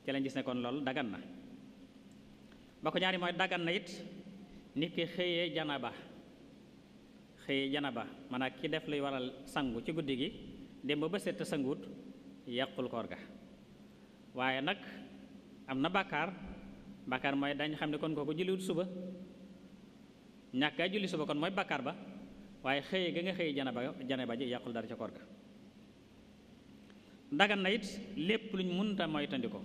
ci lañ gis ne kon loolu dagan na. ba ko ñaari mooy dagan na it nit ki xëyee janaba maanaam ki def luy waral sangu ci guddi gi dem ba set sanguut yàqul koor ga, waaye nag am na bàkkaar mooy dañ xam ne kon kooku julliwut suba, ñàkk a julli suba kon mooy bàkkaar ba, waaye xëyee ga nga xëyee janaba ji yàqul dara ca koor ga. dagan na it lépp luñ munta moytandiko,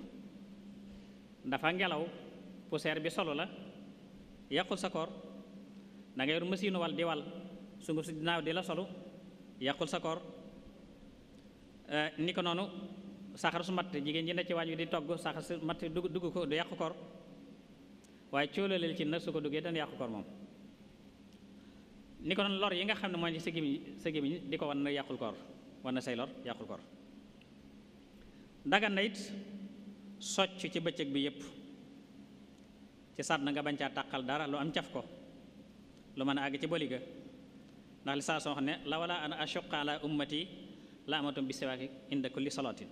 dafa ngelaw poussière bi solo la yàqul sa koor, da nga yor machine wal di wal sunguf si dinaaw di la solu yàqul sa koor. ni ko noonu saxar su matt, jigéen ñi ne ci waañ wi di togg saxar su matt dugg ko du yàqu koor. waaye cóolaleel ci nag su ko duggee dana yàqu koor moom. ni ko noonu lor yi nga xam ne mooy sa gémmiñ di ko wan na yàqul koor wan na say lor yàqul koor. dagan na it socc ci bëccëg bi yépp ci sàdd na nga bañ caa tàqal dara lu am caf ko lu mën a àgg ci boli ga ndax li saa soo xam ne la wala ana ashuqqa ala ummati la amatum bi siwaaki inda kulli salatin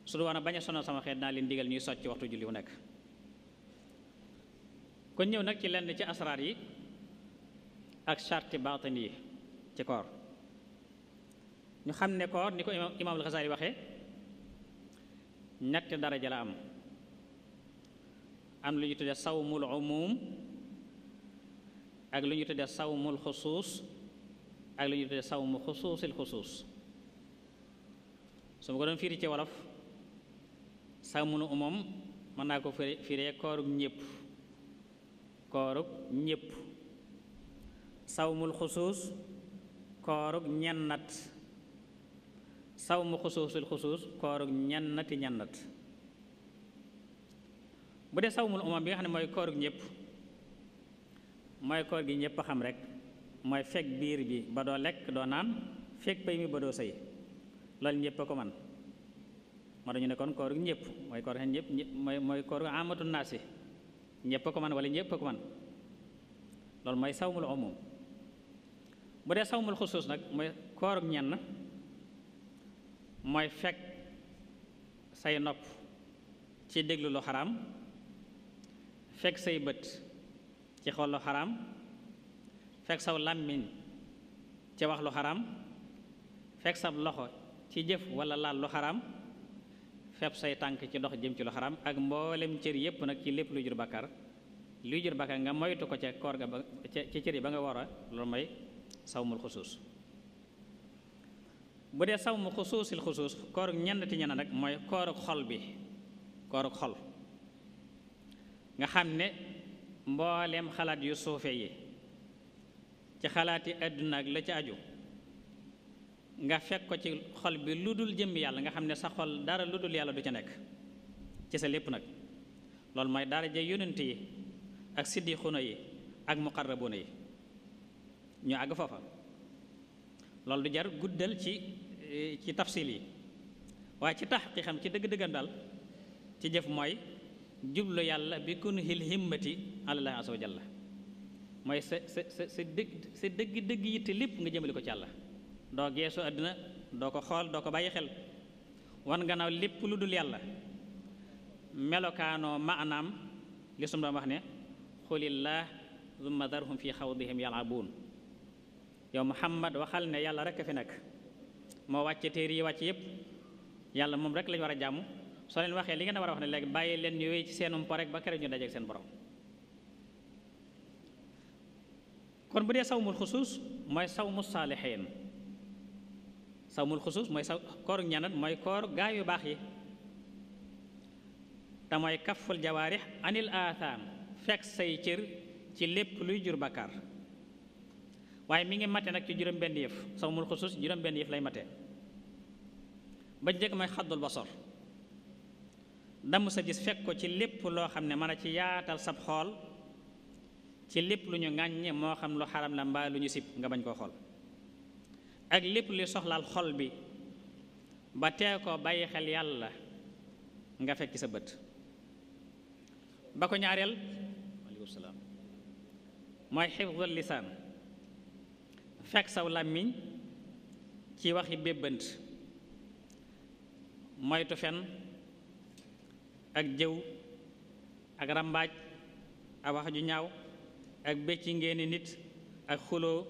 su du woon a bañ a sonal sama xeet naa leen digal ñuy socc waxtu julli wu nekk. kon ñëw nag ci lenn ci asraar yi ak charti baatini yi ci koor. ñu xam ne koor ni ko imaamul Xasaali waxee ñetti daraja la am lu ñu tudde sawmul umum ak lu ñu tudde sawmul xusuus ak lu ñu tudde sawmu xusuusil xusuus. su ma ko doon firi ci wolof sawmul umum mën naa ko firee koorug ñépp sawmul xusuus koorug ñennat sawmu xusuusil xusuus koorug ñennati ñennat. bu dee sawmul umam bi nga xam ne mooy koorug ñëpp mooy koor gi ñëpp a xam rek mooy fekk biir bi ba doo lekk doo naan fekk pay mi ba doo sëy loolu ñëpp a ko man moo dañu ne kon koorug ñëpp mooy koor xen ñëpp mooy koorug amatu naasi ñëpp a ko man wala ñëpp a ko man loolu mooy sawmul umum. bu dee sawmul xusuus nag mooy koorug ñenn mooy fekk say nopp ci déglu lu xaraam fekk say bët ci xool lu xaraam fekk saw làmmiñ ci wax lu xaraam fekk sab loxo ci jëf wala laal lu xaraam fepp say tànk ci dox jëm ci lu xaraam ak mboolem cër yépp nag ci lépp luy jur bàkkaar nga moytu ko ca koor ga ba ci cër yi ba nga war a loolu mooy sawmul xusuus. bu dee sawmu xusuusil xusuus koorug ñennati ñenn nag mooy koorug xol bi koorug xol nga xam ne mbooleem xalaat yu suufe yi ci xalaati àdduna ak la ci aju nga fekk ko ci xol bi lu dul jëm yàlla nga xam ne sa xol dara lu dul yàlla du ca nekk ci sa lépp nag loolu mooy daraja yonent yi ak siddiquna yi ak muqarrabuna yi ñu àgg foofa. loolu du jar guddal ci tafsil yi waaye ci tax ki xam ci dëgg-dëggam daal ci jëf mooy jublu yàlla bi kun hil himmati àlallaahi azza wa jalla mooy sa dëgg yitte lépp nga jëmale ko ci yàlla doo geesu àdduna doo ko xool doo ko bàyyi xel wan gannaaw lépp lu dul yàlla melokaanoo maanaam li sum doon wax ne xulillah zumma darhum fi xawdihim yalabuun yow Muhammad waxal ne yàlla rek a fi nekk moo wàcce téere yi wàcce yépp yàlla moom rek lañu war a jàmm soo leen waxee li ngeen a war a wax ne léegi bàyyi leen ñu wéy ci seenum po rek ba kere ñu dajeek seen borom. kon bu dee sawmul xusuus mooy sawmu saalixiin sawmul xusuus mooy koor ñanat mooy koor gaa yu baax yi te mooy kaful jawaarix anil aathaam fekk say cër ci lépp luy jur bakkaar waaye mi ngi mate nag ci juróom-benn yëf sawmul xusuus juróom-benn yëf lay mate ba njëkk mooy xaddul basar damm sa gis fekk ko ci lépp loo xam ne mën a ci yaatal sab xool ci lépp lu ñu ŋàññe moo xam lu xaram la mbaa lu ñu sib nga bañ koo xool ak lépp luy soxlaal xol bi ba tee ko bàyyi xel yàlla nga fekk ci sa bët ba ko ñaareel aleykum salaam mooy xifdul lisaan fekk saw làmmiñ ci waxi bébbant moytu fen ak jëw ak rambaaj ak wax ju ñaaw ak bécci ngeeni nit ak xuloo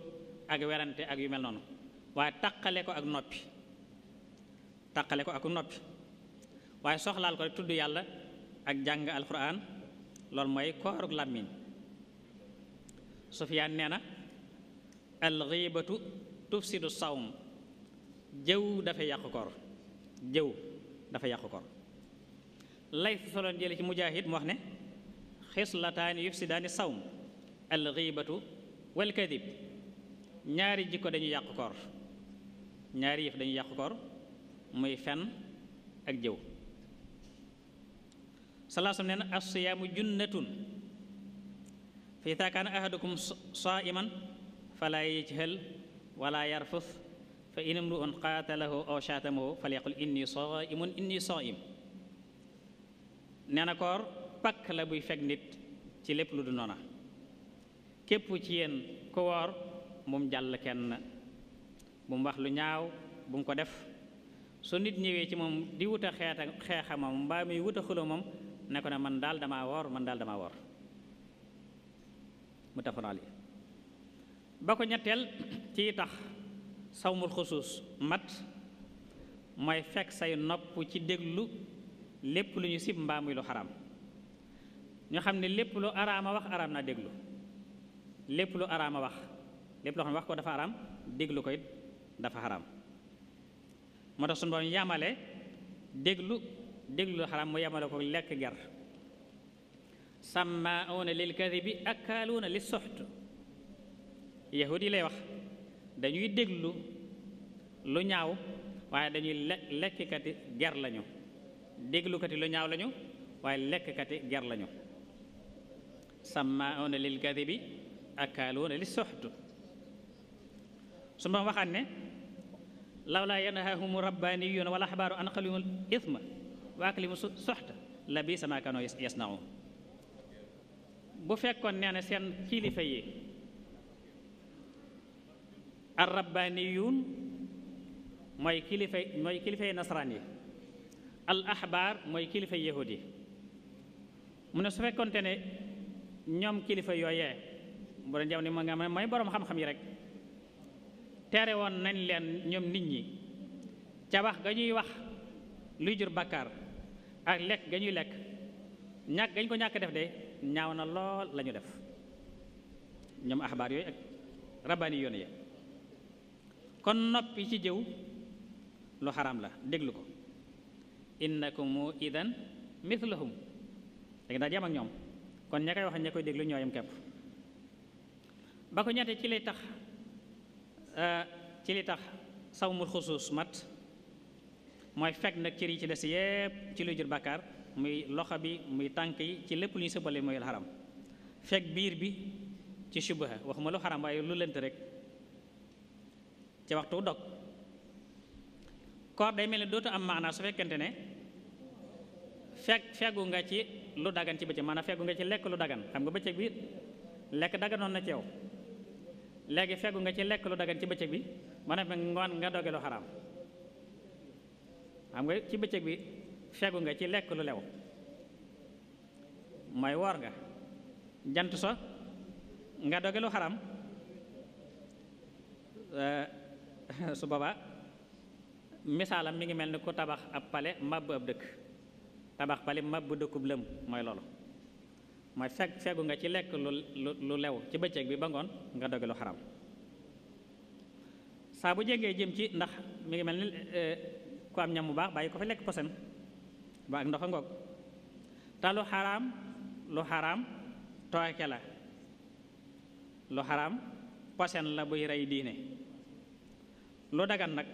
ak werante ak yu mel noonu waaye taqale ko ak noppi waaye soxlaal ko rek tudd yàlla ak jàng alquran loolu mooy kooruk làmmiñ Sufyaan nee na alxiibatu tufsidu sawm jëw dafa yàqu koor lay soloon jële ci Mujaahid mu wax ne xislataani yufsidaani sawm alxiibatu wal kadib ñaari jikko dañuy yàqu koor ñaari yëf dañuy yàqu koor muy fen ak jëw salaasam nee na assiyaamu junnatun fa idaa kaana ahadukum saa'iman falaa yajhal wala yarfus fa in imru'un qaatalahu aw shaatamahu falyaqul inni saa'imun inni saa'im. nee na koor pakk la buy fekk nit ci lépp lu du noona. képp ci yéen ku woor bu mu jàll kenn, bu mu wax lu ñaaw, bu mu ko def. su nit ñëwee ci moom di wuta xeexa moom mbaa muy wuta xuloo moom ne ko ne man daal damaa woor muttafaqun alayhi. ba ko ñetteel ci tax sawmul xusuus mat mooy fekk say nopp ci déglu lépp lu ñu sib mbaa muy lu xaraam. ñu xam ne lépp lu araama wax araam naa déglu, lépp lu araama wax, lépp loo xam ne wax ko dafa araam, déglu ko it dafa xaraam. moo tax sunu Boroom yamale déglu lu xaraam mu yamale ko lekk ger. sammaa'uuna lil kadibi akaaluuna lis suxt. yahud yi lay wax dañuy déglu lu ñaaw waaye dañuy lekkati ger lañu, déglukati lu ñaaw lañu waaye lekkati ger lañu. sammaa'uuna lil kadibi akaaluuna lis suxt. su ma waxaat ne lawlaa yanhaahum rabbaaniyuuna wal ahbaaru an qalimul isma wa aklimu suxta la biisa maa kaanuu yasna'uun. bu fekkoon nee na seen kilifa yi ar rabbaaniyuun mooy kilifay nasaraan yi, al ahbaar mooy kilifay yahud yi. mu ne su fekkoonte ne ñoom kilifa yooyee bu doon jamono nga xam mooy boroom xam-xam yi rek tere woon nañ leen ñoom nit ñi ca wax ga ñuy wax luy jur bàkkaar ak lekk ga ñuy lekk ñàkk gañ ko ñàkk def de ñaaw na lool lañu def ñoom axbaar yooyu ak rabbaani yoon yi. kon noppi ci jëw lu xaraam la, déglu ko. innakum idan mithlahum léegi daa jam ak ñoom, kon ña koy wax ña koy déglu ñooyam kepp. ba ko ñette ci li tax sawmul xusuus mat mooy fekk nag cër yi ci des yépp ci luy jur bàkkaar, muy loxo bi muy tànk yi ci lépp lu ñu sëbbale mooy lu xaram. fekk biir bi ci subaha waxuma lu xaram waaye lu lënt rek ci waxtu dog. koor day mel ne dootu am maanaa su fekkente ne feggu nga ci lu dagan ci bëccëg, maanaam feggu nga ci lekk lu dagan. xam nga bëccëg bi lekk daganoon na ci yow, léegi feggu nga ci lekk lu dagan ci bëccëg bi ma ne ngoon nga doge lu xaraam. xam nga ci bëccëg bi feggu nga ci lekk lu lew mooy woor nga, jant so nga doge lu xaraam. su boobaa misaalam mi ngi mel ni ku tabax ab pale màbb ab dëkk, tabax pale màbb dëkkub lëm mooy loolu. mooy feggu nga ci lekk lu lew ci bëccëg bi ba ngoon nga doge lu xaram. saa bu jegee jëm ci ndax mi ngi mel ni ku am ñam bu baax bàyyi ko fi lekk posen ba ak ndox a ngoog. te lu xaraam tooke la, lu xaraam posen la buy rey diine. lu dagan nag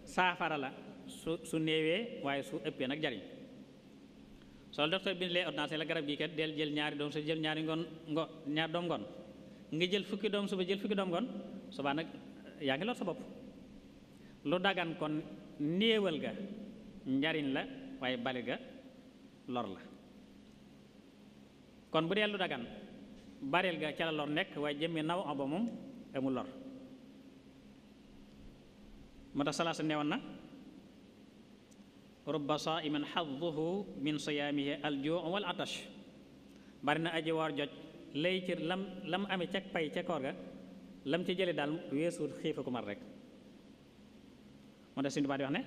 saafara la su néewee waaye su ëppee nag jariñ. soo docteur bi lee ordonnance la garab gi kat del jël ñaari doom su jël ñaari ñaar doom ngoon nga jël fukki doom suba jël fukki doom ngoon subaa nag yaa ngi lor sa bopp. lu dagan kon néewal ga njariñ la waaye bali ga lor la. kon bu dee lu dagan baril ga ca la lor nekk waaye jëmmi naw ba moom amul lor. moo tax salaasa neewoon na rubba saa'imin xadduhu min siyaamihi aljuu wal atash. bari na aji woor joj lay ci lam amee ca pay ca koor ga lam ci jële daal weesuut xiifa ko mar rek. moo tax suñu Tuubaa di wax ne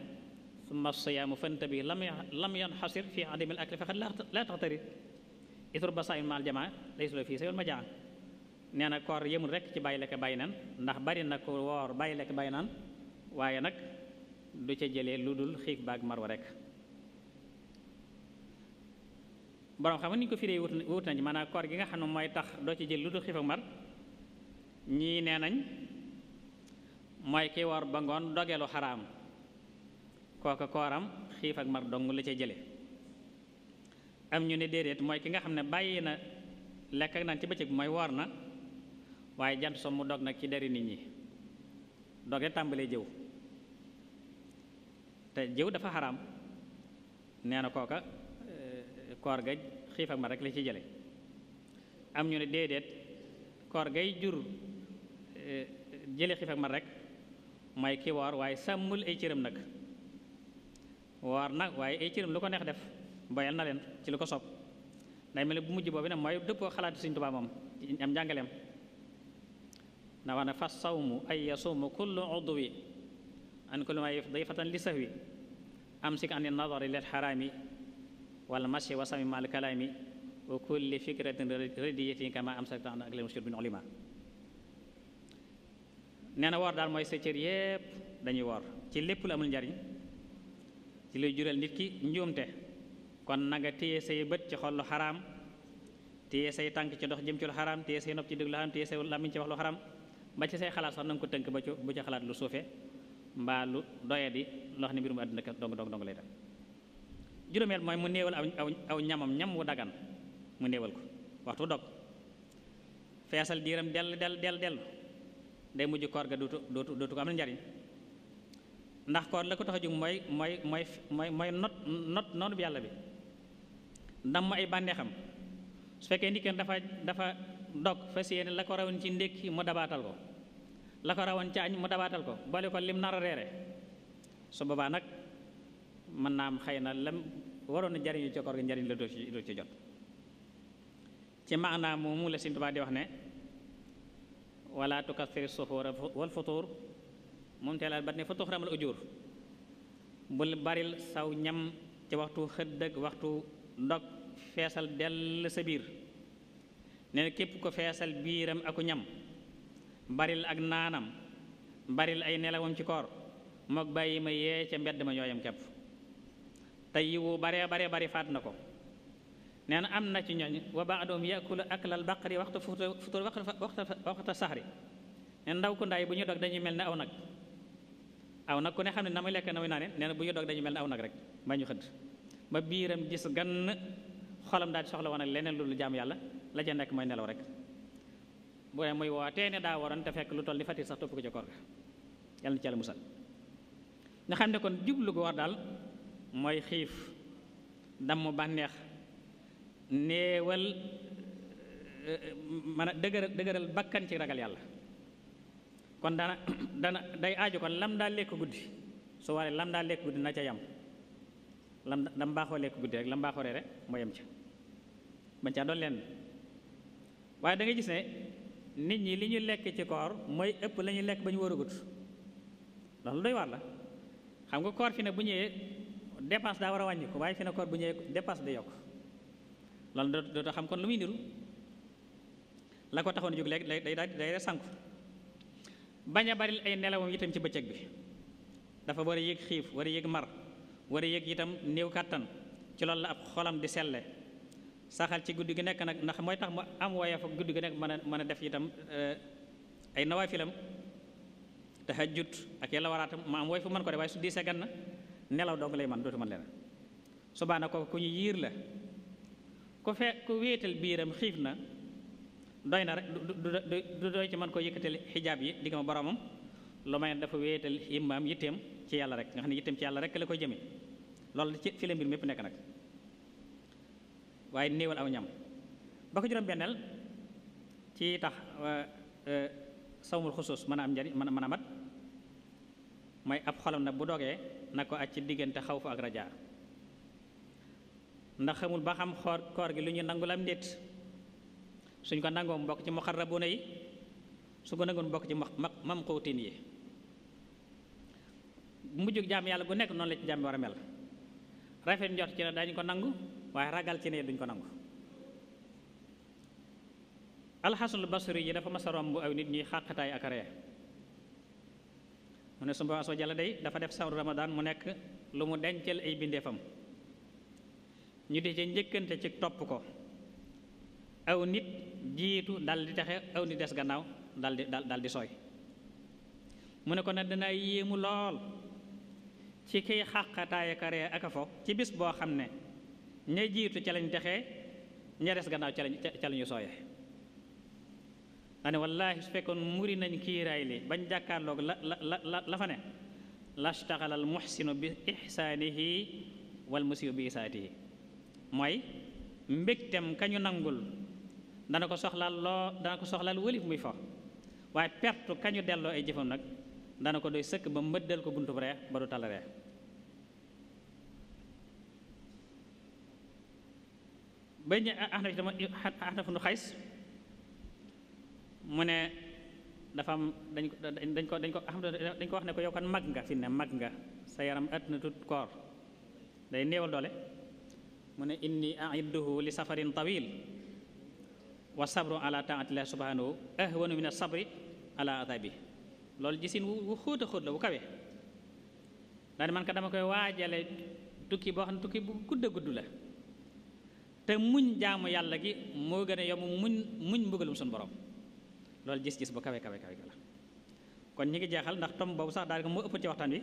summa siyaamu fantabi lam yanxasir fi adamil akli faqad laa taxtari it rubba saa'imin maal jamaa laysa lahu fii sayun ma jaa. nee na koor yemul rek ci bàyyi lekk bàyyi naan, ndax bari na ko woor bàyyi lekk bàyyi naan waaye nag du ca jëlee lu dul xiif baag marwa rek. borom xam nga ni ñu ko firee wut nañ maanaam koor gi nga xam ne mooy tax doo ci jël lu dul xiif ak mar. ñii nee nañ mooy ki woor ba ngoon dogelu xaraam kooka kooram xiif ak mar dong la ca jële. am ñu ne déedéet mooy ki nga xam ne bàyyi na lekk ak naan ci bëccëg bi mooy woor na, waaye jant so mu dog nag ci deri nit ñi doge tàmbalee jëw, te jëw dafa xaraam. nee na kooka koor ga xiif ak ma rek la ci jële. am ñu ne déedéet, koor gay jur jële xiif ak ma rek mooy ki woor waaye sàmmul ay cëram nag. woor nag waaye ay cëram lu ko neex def, boyal na leen ci lu ko soob. day mel ne bu mujj boobu nag mooy dëppoo xalaatu Sëriñ Tuubaa moom am njàngaleem. na wax ne fa sawmu ay yasuumu kullu udwi an kulli ma yafdifatan li sahwi amsik an nadari lil xaraami wal mashi wa sami mal kalaami wa kulli fikratin radiyatin kama amsakta an ak leen mushir bin ulima. nee na woor daal mooy sa cër yépp dañuy woor ci lépp lu amul njariñ, ci luy jural nit ki njuumte. kon na nga téye say bët ci xool lu xaraam, téye say tànk ci dox jëm ci lu xaraam, téye say nopp ci déglu lu xaraam, téye say làmmiñ ci wax lu xaraam, ba ci say xalaat sax na nga ko tënk ba ci bu ci xalaat lu suufe mbaa lu doyadi loo xam ne mbirum àdduna dong lay def. juróomeel mooy mu néewal aw ñamam, ñam wu dagan mu néewal ko waxtu dog. feesal diiram dell day mujj koor ga dootu ko am na njariñ. ndax koor la ko tax a jóg mooy not noonu bi yàlla bi, ndam ay bànneexam. su fekkee nit ki dafa dog fas yéene la ko rawoon ci ndékki mu dabaatal ko, la ko rawoon ci añ mu dabaatal ko, boole ko lim nar a reere, su boobaa nag mën naa am xëy na lam waroon a jariñu ci koor ga njariñ la doo ci jot. ci maanaam moomu la Sëriñ Tuubaa di wax ne wala tukaththir suhuura wal futuur moom teelaat bat ne fa tuxramal ujur. bul baril saw ñam ci waxtu xëdd ak waxtu ndog, feesal dell sa biir. nee na képp ko feesal biiram aku ñam, baril ak naanam, baril ay nelawam ci koor, mook bàyyi ma yee ca mbedd ma ñooyam kepp. te yiwu bari faat na ko. nee na am na ci ñooñ wa ba'dhum yakulu aklal baqari waxtu futur waxta saxri. nee na ndaw ku ndaay bu ñu dog dañuy mel ne aw nag ku ne xam ne na muy lekk na muy naane. nee na bu ñu dog dañuy mel ne aw nag rek ba ñu xëdd ba biiram gis gann, xolam daal di soxla woon ak leneen lu jaamu yàlla, la ca nekk mooy nelaw rek. bu dee muy wootee ne daa waroon te fekk lu toll ni fatir sax topp ko ca koor ga. yàlla na ci yàlla musal. nga xam ne kon jublu gu war daal mooy xiif, damm bànneex, néewal mën a dëgëral bakkan ci ragal yàlla. kon dana day aaju kon lam daal lekk guddi, su waree lam daal lekk guddi na ca yam, lam baaxoo lekk guddi rek lam baaxoo reere moo yem ca bañ caa doon leen. waaye da nga gis ne nit ñi li ñu lekk ci koor mooy ëpp la ñuy lekk ba ñu war a gudd. loolu doy waar la. xam nga koor fi ne bu ñëwee dépense daa war a wàññi ko, waaye fi ne koor bu ñëwee dépense day yokk. loolu dootoo xam kon lu muy niru. la ko taxoon jóg léegi day sànku. bañ a bari ay nelawam itam ci bëccëg bi, dafa war a yëg xiif, war a yëg mar, war a yëg itam néew kàttan. ci loolu la ab xolam di selle. saxal ci guddi gi nekk nag, ndax mooy tax mu am woyof ak guddi gi nekk mën a def itam ay nawaafilam tahajjud ak yàlla waraatam ma am woy fu mën ko def. waaye su diisee gan na nelaw dong lay man dootu mën leen. subaana ko ku ñu yiir la. ku wéetal biiram xiif na doy na rek du doy ci mën koo yëkkatal xijaab yi digg ma boromam, lu may dafa wéetal himmaam yitteem ci yàlla rek, nga xam ne yitteem ci yàlla rek la koy jëme. loolu ci fi la mbir mépp nekk nag. waaye néewal aw ñam. ba ko juróom benneel ci tax sawmul xusuus mën a am njariñ mën a mat mooy ab xolam nag bu dogee na ko aj ci diggante xawfu ak rajaa. ndax xamul ba xam koor gi lu ñu nangu la am déet. suñ ko nangoo mu bokk ci muqarrabuna yi, su ko nangoon bokk ci mamquutin yi. mujjug jaam yàlla gu nekk noonu la ci jaam bi war a mel. rafet njort ci ne dañu ko nangu, waaye ragal ci ne duñ ko nangu. alxasanul basri yi dafa mas a romb aw nit ñuy xàqataay ak ree. mu ne sumba soo jàlla day dafa def sawru ramadan mu nekk lu mu dencal ay bindeefam, ñu di ci njëkkante ci topp ko. aw nit jiitu dal di texe, aw nit des gannaaw dal di sooy. mu ne ko nag dina yéemu lool ci kiy xàqataay ak ree ak a fo ci bis boo xam ne ña jiitu ca lañ texee, ña des gannaaw ca la ñu sooye daane wallaahi su fekkoon muri nañ kiiraay li bañ jàkkaarloog la fa ne lastaxala al muxsinu bi ixsaanihi wal musiu bi isaatihi mooy mbégtem kañu nangul dana ko soxlaal wëlif muy fo waaye pertu kañu delloo ay jëfam nag dana ko doy sëkk ba mëddal ko buntu ree ba du tal ree ba ñu Ahnaf ibnu Xays mu ne dafa am dañ ko wax ne ko yow kan mag nga fi ne mag nga sa yaram at na tut koor day néewal doole mu ne inni aidduhu li safarin tawil wa sabru ala taatillahi subhanahu ahwanu min as-sabri ala adabi loolu gisin wu xóot a xóot la bu kawe daane man ka dama koy waajale tukki boo xam ne tukki bu gudd a gudd la te muñ jaamu yàlla gi moo gën a yomb muñ mbugalum suñu borom loolu gis-gis bu kawe kawe kawe la kon ñi ngi jeexal ndax tom boobu sax daal ko moo ëpp ci waxtaan wi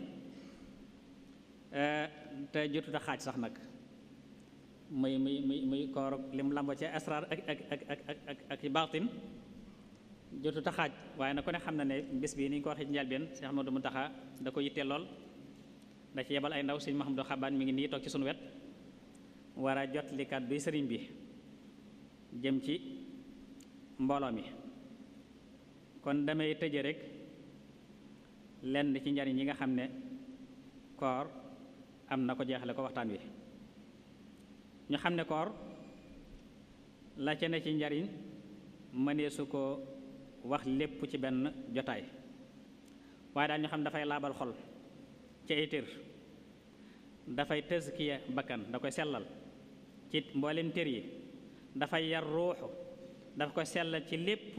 te jotut a xaaj sax nag muy koor lim lambo ci asrar ak baatin jotut a xaaj waaye nag ku ne xam na ne bis bii ni ñu ko waxee ci njëlbeen Cheikh Ahmadou Mountakha da ko yittee lool da ci yebal ay ndaw sëñ Mahamadou Xabaan mi ngi nii toog ci sunu wet war a jot li kàddu bi sëriñ bi jëm ci mbooloo mi kon damay tëje rek lenn ci njariñ yi nga xam ne koor am na ko jeexale ko waxtaan wi ñu xam ne koor la ca ne ci njariñ mënee su ko wax lépp ci benn jotaay waaye daal ñu xam dafay laabal xol ci ay tër dafay tëskiya bakkan da koy sellal ci mboolem tër yi dafay yar ruuxu dafa koy sellal ci lépp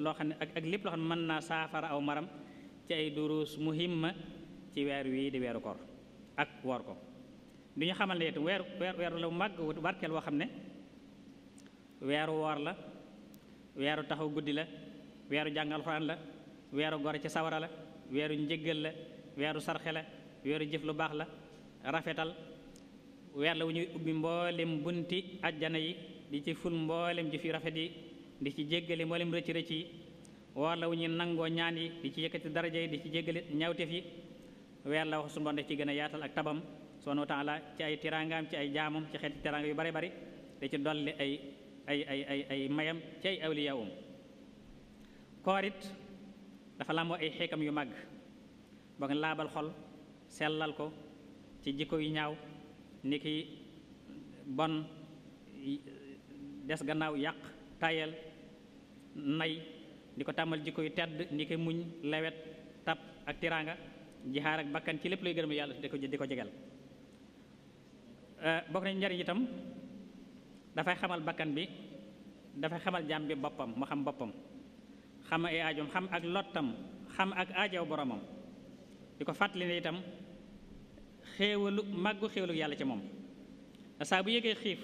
loo xam ne ak lépp loo xam ne mën naa saafara aw maram ci ay duruus muhimma ci weer wii di weeru koor ak woor ko du ñu xamal ne itam weeru la màgg barkeel boo xam ne weeru woor la weeru taxaw guddi la weeru jàng alxuraan la weeru gore ci sawara la weeru njëggal la weeru sarxe la weeru jëf lu baax la rafetal weer la wu ñuy ubbi mboolem bunti ajjana yi di ci ful mboolem jëf yu rafet yi di ci jéggale mboolem rëcc rëcc yi woor la wu ñuy nangoo ñaan yi di ci yëkkati daraja yi di ci jéggale ñawteef yi weer la wax su mbon ci gën a yaatal ak tabam subhanahu wa taala ci ay tiraangaam ci ay jaamam ci xeeti tiraanga yu bari bari da ci dolli ay mayam ci ay awliyaawum koor it dafa làmboo ay xeekam yu màgg boo nga laabal xol sellal ko ci jikko yu ñaaw ni ki bon des gannaaw yàq tayel nay di ko tàmmal jikko yu tedd ni ki muñ lewet tab ak tiraanga jihaar ak bakkan ci lépp luy gërëm yàlla di ko jegal bokk nañ njariñ itam dafay xamal bakkan bi dafay xamal jaam bi boppam mu xam boppam xam ay aajoom xam ak lottam xam ak aajow boromam di ko fàttali ne itam màggu xéewalu yàlla ci moom saa bu yëgee xiif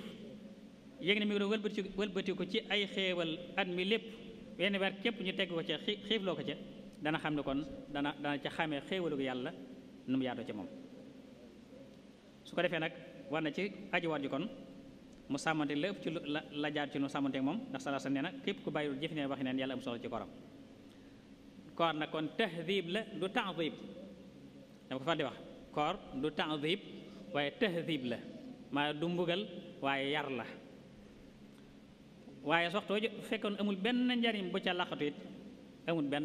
yëg ne mi ngi doon wëlbati ko ci ay xéewal at mi lépp wenn weer képp ñu tegg ko ca xiifloo ko ca dana xam ne kon dana ca xamee xéewalu yàlla nu mu yaatoo ci moom su ko defee nag war na ci aji war ji kon mu sàmmante lépp ci la jaar ci nu sàmmante moom ndax sala sa nee na képp ku bàyyiwul jëf ne waxi neen yàlla am soxla ci koram koor nag kon tahdib la du ta'dib dama ko fa di wax koor du ta'dib waaye tahdib la maa du mbugal waaye yar la waaye soxtoo fekkoon amul benn njariñ bu ca laqatu it amul benn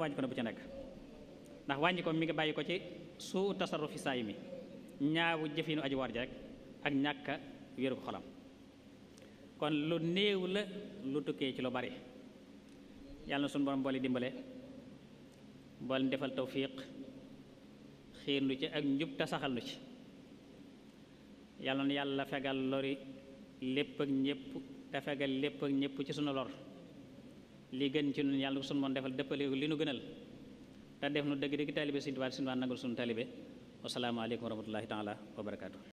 wàññi ko ne bu ca nekk ndax wàññi ko mi ngi bàyyi ko ci suu tasarrufi saa yi mi ñaawu jëfinu aji war ji rek ak ñàkka wéeru ko xolam kon lu néew la lu tukkee ci lu bari yàlla na suñu borom boole dimbale boole defal tawfiq xiir nu ci ak njub te saxal nu ci yàlla na yàlla fegal lori lépp ak ñépp te fegal lépp ak ñépp ci sunu lor li gën ci ñun yàlla na sunu borom defal dëppale li nu gënal te def nu dëgg dëgg taalibe Sëriñ Tuubaa nagul sunu taalibe wassalaamu aleykum wa rahmatullahi taala wa barakaatu